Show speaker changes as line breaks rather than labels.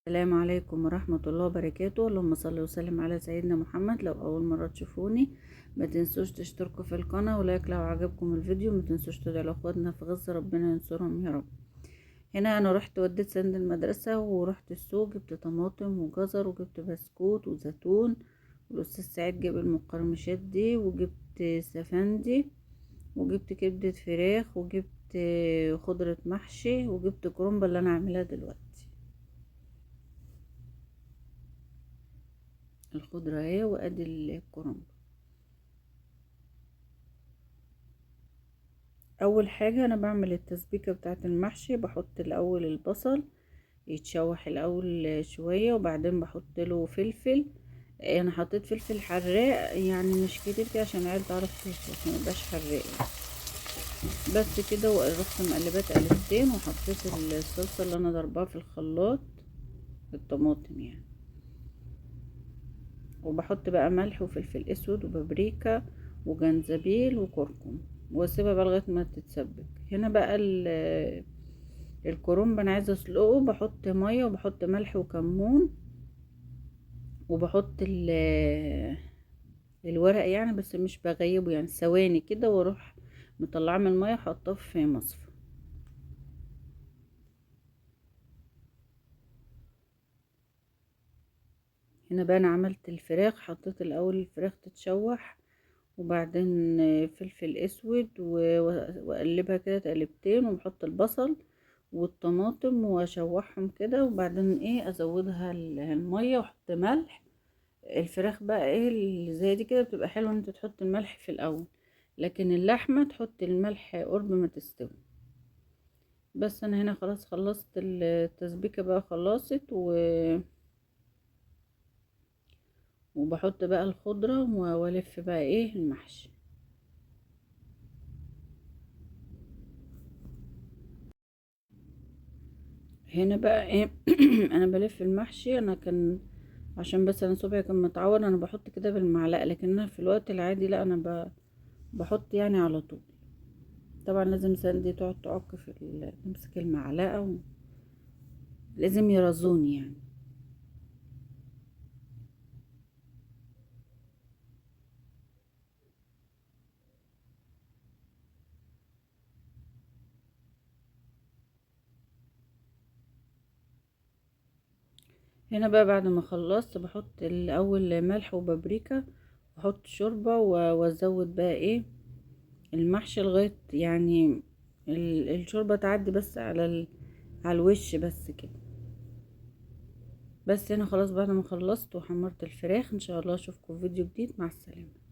السلام عليكم ورحمة الله وبركاته. اللهم صل وسلم على سيدنا محمد. لو أول مرة تشوفوني ما تنسوش تشتركوا في القناة و like لو عجبكم الفيديو، ما تنسوش تدعوا لاخواتنا في غزة ربنا ينصرهم يا رب. هنا أنا رحت وديت سند المدرسة ورحت السوق، جبت طماطم وجزر وجبت بسكوت وزيتون، والأستاذ سعيد جاب المقرمشات دي، وجبت سفندي وجبت كبدة فراخ وجبت خضرة محشي وجبت كرنبة اللي أنا عاملاها دلوقتي. الخضرة اهي وادي الكرنب. اول حاجة انا بعمل التسبيكة بتاعة المحشي، بحط الاول البصل يتشوح الاول شوية، وبعدين بحط له فلفل. انا حطيت فلفل حراق يعني مش كتير كده عشان العيال تعرف تاكل، عشان ميبقاش حراق يعني. بس كده. ورحت مقلبات قلبتين وحطيت الصلصة اللي انا ضرباها في الخلاط الطماطم يعني، وبحط بقى ملح وفلفل اسود وبابريكا وجنزبيل وكركم، واسيبها بقى لغاية ما تتسبك. هنا بقى الكرنب انا عايزه اسلقه، بحط مية وبحط ملح وكمون وبحط الورق يعني، بس مش بغيبه يعني، ثواني كده واروح مطلعاه من المية وحطاه في مصفى. هنا بقى انا عملت الفراخ، حطيت الاول الفراخ تتشوح وبعدين فلفل اسود واقلبها كده تقلبتين، وبحط البصل والطماطم واشوحهم كده، وبعدين ازودها المية واحط ملح. الفراخ بقى اللي زي دي كده بتبقى حلوة ان انت تحط الملح في الاول، لكن اللحمة تحط الملح قرب ما تستوي. بس انا هنا خلاص خلصت التسبيكه بقى، خلصت وبحط بقى الخضرة والف بقى المحشي. هنا بقى انا بلف المحشي، انا كان عشان بس انا صبعي كان متعور انا بحط كده بالمعلقة، لكن انا في الوقت العادي لا، انا بحط يعني على طول. طبعا لازم سندي تقعد تعك في تمسك المعلقة لازم يرزوني يعني. هنا بقى بعد ما خلصت بحط الاول ملح وبابريكا، واحط شوربة وازود بقى المحشي لغاية يعني الشوربة تعدي بس على الوش بس كده. بس هنا خلاص بعد ما خلصت وحمرت الفراخ. ان شاء الله اشوفكم في فيديو جديد. مع السلامة.